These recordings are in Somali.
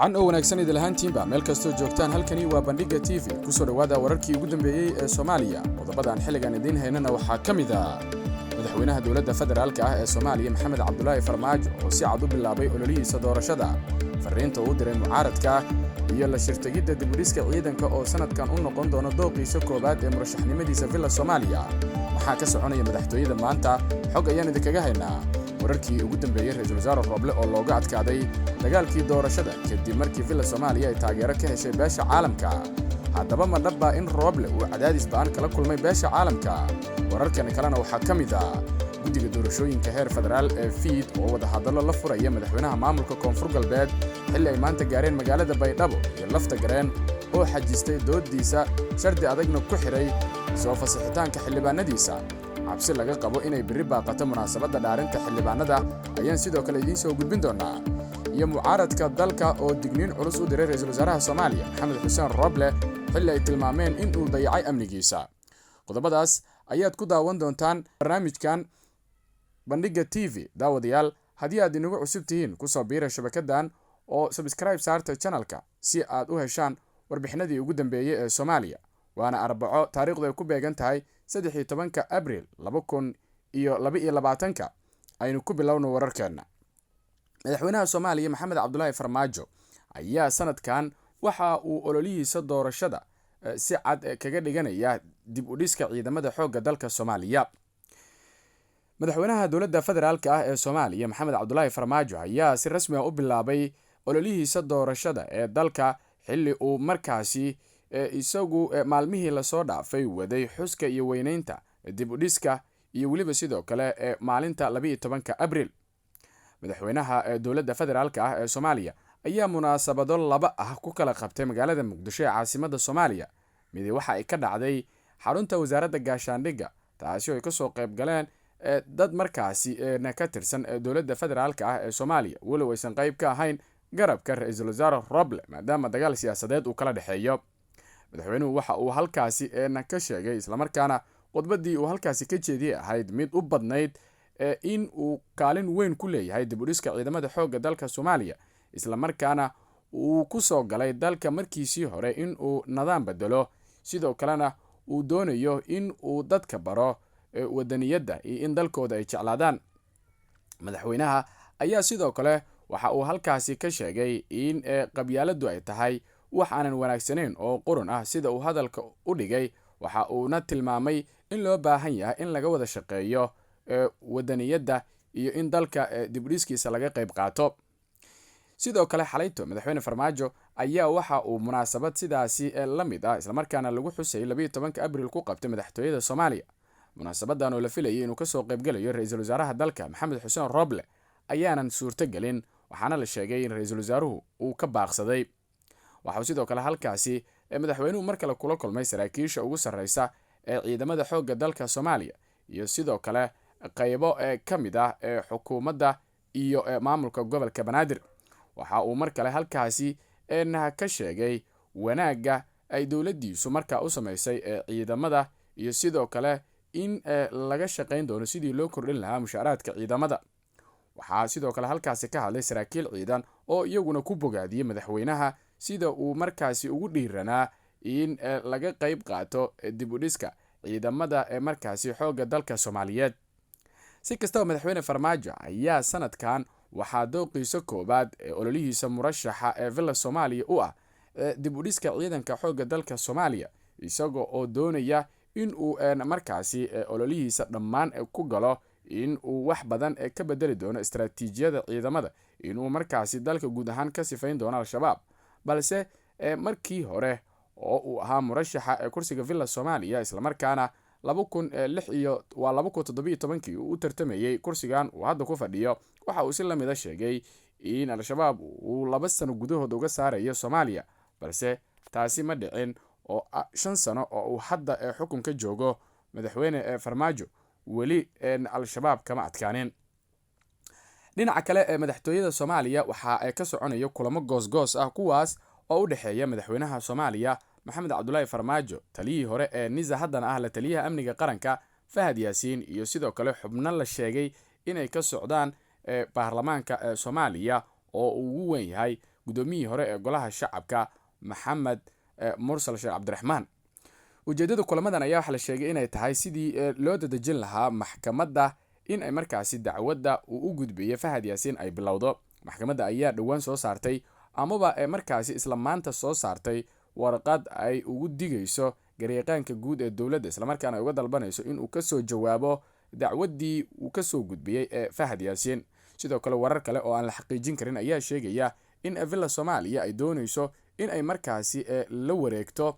Wacan oo wanaagsan idil ahaantiinba meel kastoo joogtaan. Halkani waa Bandhigga TV. Kusoo dhowaada wararkii ugu dambeeyey ee Soomaaliya. Qodobadaan xilligan idiin haynana waxaa ka mid ah madaxweynaha dowladda federaalka ah ee Soomaaliya, Maxamed Cabdulaahi Farmaajo, oo si cad u bilaabay ololihiisa doorashada, farriinta uu diray mucaaradka iyo la shirtegidda dibudhiska ciidanka oo sanadkan u noqon doono dooqiisa koowaad ee murashaxnimadiisa Villa Soomaaliya. Maxaa ka soconaya madaxtooyada maanta? Xog ayaan idinkaga haynaa. Wararkii ugu dambeeyey ra-iisul wasaare Rooble oo looga adkaaday dagaalkii doorashada kadib markii Villa Soomaaliya ay taageero ka heshay beesha caalamka. Haddaba ma dhabbaa in Rooble uu cadaadis ba'an kala kulmay beesha caalamka? Wararkan kalena waxaa ka mid ah guddiga doorashooyinka heer federaal ee FIID oo wadahadallo la furaya madaxweynaha maamulka Koonfur Galbeed xilli ay maanta gaareen magaalada Baydhabo, iyo Lafta Gareen oo xajistay doodiisa, shardi adagna ku xidhay soo fasixitaanka xildhibaanadiisa. Cabsi laga qabo inay berri baaqato munaasabadda dhaarinta xildhibaanada ayaan sidoo kale idiin soo gudbin doonaa, iyo mucaaradka dalka oo digniin culus u diray ra-iisul wasaaraha Soomaaliya, Maxamed Xuseen Rooble, xilli ay tilmaameen in uu dayacay amnigiisa. Qodobadaas ayaad ku daawan doontaan barnaamijkan Bandhigga TV. Daawadayaal, haddii aad inagu cusub tihiin, kusoo biira shabakadan oo subscribe saarta channelka si aad u heshaan warbixinadii ugu dambeeyey ee Soomaaliya. Waana Arbaco, taariikhdu ay ku beegan tahay 13-ka Abril 2022-ka. Aynu ku bilowno wararkeenna. Madaxweynaha Soomaaliya, Maxamed Cabdulaahi Farmaajo, ayaa sanadkan waxa uu ololihiisa doorashada si cad kaga dhiganaya dib u dhiska ciidamada xoogga dalka Soomaaliya. Madaxweynaha dowladda federaalka ah ee Soomaaliya, Maxamed Cabdulaahi Farmaajo, ayaa si rasmi ah u bilaabay ololihiisa doorashada ee dalka xilli uu markaasi isagu maalmihii lasoo dhaafay waday xuska iyo weyneynta dib u dhiska iyo weliba sidoo kale ee maalinta 12-ka Abril. Madaxweynaha dowladda federaalka ah ee Soomaaliya ayaa munaasabado laba ah ku kala qabtay magaalada Muqdisho ee caasimada Soomaaliya. Midi waxa ay ka dhacday xarunta wasaaradda gaashaandhigga, taasi oo ay kasoo qayb galeen dad markaasi na ka tirsan dowladda federaalka ah ee Soomaaliya, walow aysan qayb ka ahayn garabka ra-iisul wasaare Roble, maadaama dagaal siyaasadeed uu kala dhexeeyo. Madaxweynuhu waxa uu halkaasi na ka sheegay, islamarkaana khudbaddii uu halkaasi ka jeediyey ahayd mid u badnayd in uu kaalin weyn ku leeyahay dib u dhiska ciidamada xoogga dalka Soomaaliya, islamarkaana uu ku soo galay dalka markiisii hore in uu nidaam bedelo, sidoo kalena uu doonayo in uu dadka baro wadaniyadda iyo in dalkooda ay jeclaadaan. Madaxweynaha ayaa sidoo kale waxa uu halkaasi ka sheegay in qabyaaladdu ay tahay wax aanan wanaagsanayn oo qurun ah, sida uu hadalka u dhigay. Waxa uuna tilmaamay in loo baahan yahay in laga wada shaqeeyo wadaniyadda iyo in dalka dibudhiskiisa laga qayb qaato. Sidoo kale xalayto madaxweyne Farmaajo ayaa waxa uu munaasabad sidaasi la mid ah, islamarkaana lagu xusayay 12-ka Abril, ku qabtay madaxtooyada Soomaaliya. Munaasabadan oo la filayay inuu kasoo qaybgalayo ra-iisul wasaaraha dalka, Maxamed Xuseen Roble, ayaanan suurtogelin, waxaana la sheegay in ra-iisul wasaaruhu uu ka baaqsaday. Waxauu sidoo kale halkaasi madaxweynuhu mar kale kula kulmay saraakiisha ugu sarreysa ee ciidamada xoogga dalka Soomaaliya iyo sidoo kale qaybo ka mid ah ee xukuumadda iyo maamulka gobolka Banaadir. Waxa uu mar kale halkaasi ka sheegay wanaagga ay dowladdiisu markaa u samaysay ee ciidamada iyo sidoo kale in laga shaqayn doono sidii loo kordhin lahaa mushaaraadka ciidamada. Waxaa sidoo kale halkaasi ka hadlay saraakiil ciidan oo iyaguna ku bogaadiyey madaxweynaha sida uu markaasi ugu dhiiranaa in laga qayb qaato dib u dhiska ciidamada ee markaasi xoogga dalka Soomaaliyeed. Si kastaba, madaxweyne Farmaajo ayaa sanadkan waxaa dooqiisa koowaad ee ololihiisa murashaxa ee Villa Soomaaliya u ah dib u dhiska ciidanka xoogga dalka Soomaaliya, isagoo oo doonaya in uu markaasi ololihiisa dhammaan ku galo in uu wax badan ka bedeli doono istaraatiijiyada ciidamada, inuu markaasi dalka guud ahaan ka sifayn doono Al-Shabaab. Balse markii hore oo uu ahaa murashaxa ee kursiga Villa Soomaaliya, islamarkaana 2006 iyo waa 2017-kii uu u tartamayey kursigan uu hadda ku fadhiyo, waxa uu si lamida sheegay in Al-Shabaab uu 2 sano gudahood uga saarayo Soomaaliya. Balse taasi ma dhicin, oo 5 sano oo uu hadda ee xukunka joogo madaxweyne ee Farmaajo weli Al-Shabaab kama adkaanin. Dhinaca kale ee madaxtooyada Soomaaliya waxa ay ka soconaya kulamo goosgoos ah, kuwaas oo u dhexeeya madaxweynaha Soomaaliya, Maxamed Cabdulaahi Farmaajo, taliyihii hore ee NISA, haddana ah la taliyaha amniga qaranka, Fahad Yaasiin, iyo sidoo kale xubno la sheegay inay ka socdaan baarlamaanka ee Soomaaliya oo uu ugu weyn yahay guddoomiyihii hore ee golaha shacabka Maxamed Mursal Sheekh Cabdiraxmaan. Ujeedada kulamadan ayaa waxaa la sheegay inay tahay sidii loo dadejin lahaa maxkamadda in ay markaasi dacwadda uu u gudbiyey Fahad Yaasiin ay bilowdo. Maxkamadda ayaa dhowaan soo saartay amaba markaasi isla maanta soo saartay warqad ay ugu digayso garyaqaanka guud ee dowladda, islamarkaana ay uga dalbanayso inuu kasoo jawaabo dacwaddii uu kasoo gudbiyey ee Fahad Yaasiin. Sidoo kale warar kale oo aan la xaqiijin karin ayaa sheegaya in Villa Soomaaliya ay doonayso in ay markaasi la wareegto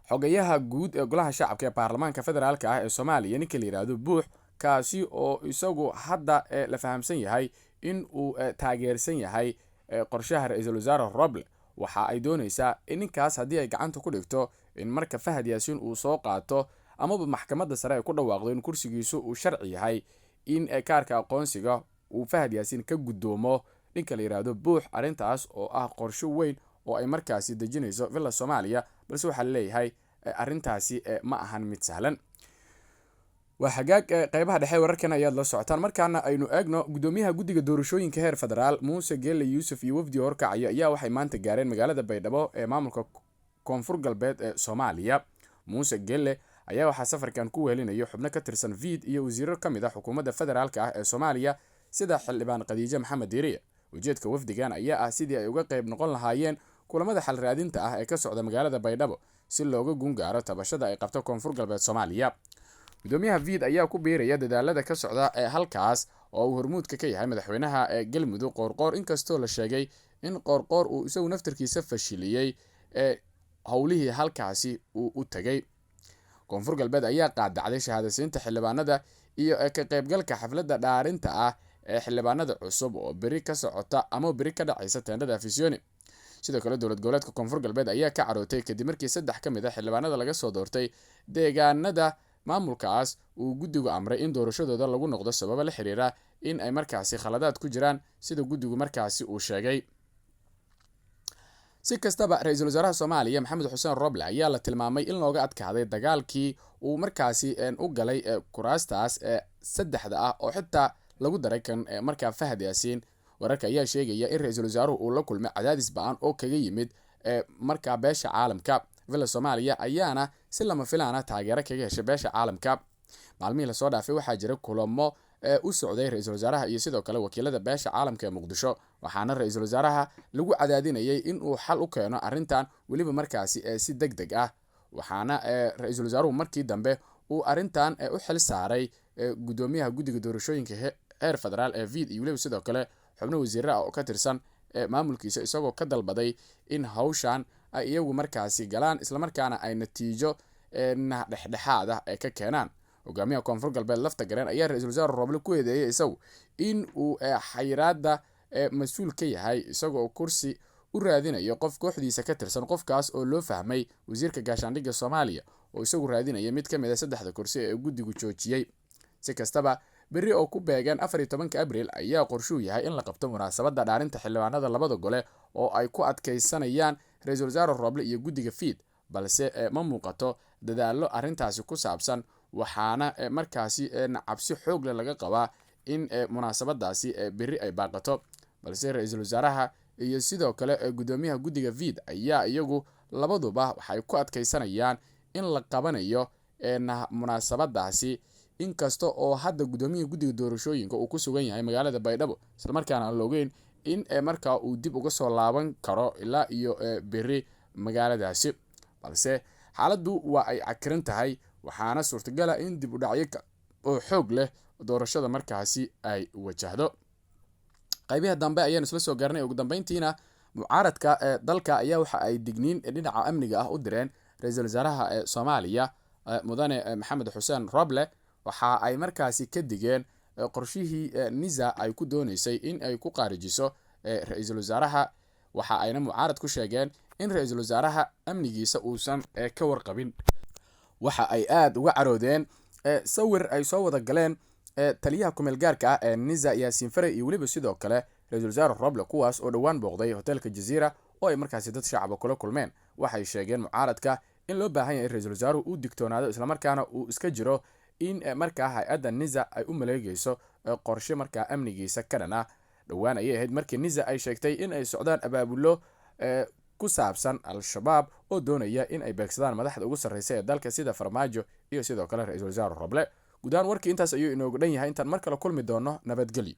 xogayaha guud ee golaha shacabka ee baarlamaanka federaalka ah ee Soomaaliya, ninka la yidhaahdo Buux, kaasi oo isagu hadda la fahamsan yahay in uu taageersan yahay qorshaha ra-iisul wasaare Roble. Waxa ay doonaysaa in ninkaas haddii ay gacanta ku dhigto in marka Fahad Yaasiin uu soo qaato amaba maxkamadda sare ay ku dhawaaqdo in kursigiisu uu sharci yahay, in kaarka aqoonsiga uu Fahad Yaasiin ka guddoomo ninka la yidhaahdo Buux. Arrintaas oo ah qorsho weyn oo ay markaasi dejinayso Villa Soomaaliya, balse waxaa laleeyahay arrintaasi ma ahan mid sahlan. Waa hagaag, qeybaha dhexe wararkan ayaad la socotaan. Markaana aynu eegno guddoomiyaha guddiga doorashooyinka heer federaal Muuse Geele Yuusuf iyo wafdi horkacaya ayaa waxay maanta gaareen magaalada Baydhabo ee maamulka Koonfur Galbeed ee Soomaaliya. Muuse Geele ayaa waxaa safarkan ku wehelinayo xubno ka tirsan Viid iyo wasiiro ka mid ah xukuumadda federaalka ah ee Soomaaliya sida xildhibaan Khadiijo Maxamed Diiriye. Ujeedka wafdigan ayaa ah sidii ay uga qayb noqon lahaayeen kulamada xal raadinta ah ee ka socda magaalada Baydhabo si looga gungaaro tabashada ay qabto Koonfur Galbeed Soomaaliya. Gudoomiyaha Viid ayaa ku biiraya dadaalada ka socda ee halkaas oo uu hormuudka ka yahay madaxweynaha ee Galmudug Qoorqoor, inkastoo la sheegay in Qoorqoor uu isagu naftarkiisa fashiliyey ee howlihii halkaasi uu u tegay. Koonfur Galbeed ayaa qaadacday shahaadasiinta xildhibaanada iyo ka qaybgalka xafladda dhaarinta ah ee xildhibaanada cusub oo beri ka socota ama beri ka dhacaysa teendhada Afisioni. Sidoo kale dowlad goboleedka Koonfur Galbeed ayaa ka carootay kadib markii 3 ka mid a xildhibaanada laga soo doortay deegaanada maamulkaas uu guddigu amray in doorashadooda lagu noqdo sababo la xiriira in ay markaasi khaladaad ku jiraan, sida guddigu markaasi uu sheegay. Si kastaba ra-iisul wasaaraha Soomaaliya Maxamed Xuseen Roble ayaa la tilmaamay in looga adkaaday dagaalkii uu markaasi u galay kuraastaas ee 3da ah oo xitaa lagu daray kan markaa Fahad Yaasiin. Wararka ayaa sheegaya in ra-iisul wasaaruhu uu la kulmay cadaadis ba-an oo kaga yimid markaa beesha caalamka. Villa Soomaaliya ayaana si lama filaana taageero kaga heshay beesha caalamka. Maalmihii lasoo dhaafay waxaa jira kulamo u socday ra-iisul wasaaraha iyo sidoo kale wakiilada beesha caalamka ee Muqdisho, waxaana ra-iisul wasaaraha lagu cadaadinayay in uu xal u keeno arrintan weliba markaasi si deg deg ah. Waxaana ra-iisul wasaaruhu markii dambe uu arrintan u xil saaray guddoomiyaha guddiga doorashooyinka heer federaal ee Viid iyo weliba sidoo kale xubno wasiire ah oo ka tirsan maamulkiisa, isagoo ka dalbaday in hawshan ay iyagu markaasi galaan islamarkaana ay natiijo dhexdhexaad ah ay ka keenaan. Hogaamiyaha Koonfur Galbeed Lafta Gareen ayaa ra-iisul wasaare Roble ku eedeeyay isagu in uu xayiraada mas-uul ka yahay, isagoo kursi u raadinayo qof kooxdiisa ka tirsan, qofkaas oo loo fahmay wasiirka gaashaandhigga Soomaaliya oo isagu raadinaya mid ka mid a 3da kursi ee guddigu joojiyey. Si kastaba berri oo ku beegan 14 Abriil ayaa qorshuu yahay in la qabto munaasabadda dhaarinta xildhibaanada labada gole oo ay ku adkaysanayaan ra-iisul wasaare Roble iyo guddiga Fiid, balse ma muuqato dadaallo arrintaasi ku saabsan. Waxaana markaasi cabsi xoog leh laga qabaa in munaasabadaasi berri ay baaqato, balse ra-iisul wasaaraha iyo sidoo kale guddoomiyaha guddiga Viid ayaa iyagu labaduba waxay ku adkaysanayaan in la qabanayo munaasabadaasi, inkasta oo hadda guddoomiyaha guddiga doorashooyinka uu ku sugan yahay magaalada Baydhabo, islamarkaana aan la ogeyn in markaa uu dib uga soo laaban karo ilaa iyo berri magaaladaasi. Balse xaaladdu waa ay cakiran tahay, waxaana suurtagala in dib u dhacyo oo xoog leh doorashada markaasi ay wajahdo. Qaybiha dambe ayaan isla soo gaarnay. Ugu dambeyntiina mucaaradka ee dalka ayaa waxa ay digniin dhinaca amniga ah u direen ra-iisul wasaaraha ee Soomaaliya mudane Maxamed Xuseen Roble. Waxa ay markaasi ka digeen qorshihii Nisa ay ku dooneysay in ay ku qaarijiso ra-iisul wasaaraha. Waxa ayna mucaarad ku sheegeen in ra-iisul wasaaraha amnigiisa uusan ka warqabin. Waxa ay aada uga caroodeen sawir ay soo wada galeen taliyaha kumeel gaarka ah ee Nisa Yaasiin Fare iyo weliba sidoo kale ra-iisul wasaare Roble, kuwaas oo dhowaan booqday hoteelka Jaziira oo ay markaasi dad shacaba kula kulmeen. Waxay sheegeen mucaaradka in loo baahan yahay in ra-iisul wasaaruhu uu digtoonaado islamarkaana uu iska jiro in markaa hay-adda Nisa ay u maleegayso qorshe markaa amnigiisa ka dhan ah. Dhowaan ayay ahayd markii NISA ay sheegtay in ay socdaan abaabullo ku saabsan Al-Shabaab oo doonaya in ay beegsadaan madaxda ugu sarreysa ee dalka, sida Farmaajo iyo sidoo kale Ra-iisul Wasaare Roble. Guud ahaan warkii intaas ayuu inoogu dhan yahay. Intaan mar kale kulmi doono, nabadgelyo.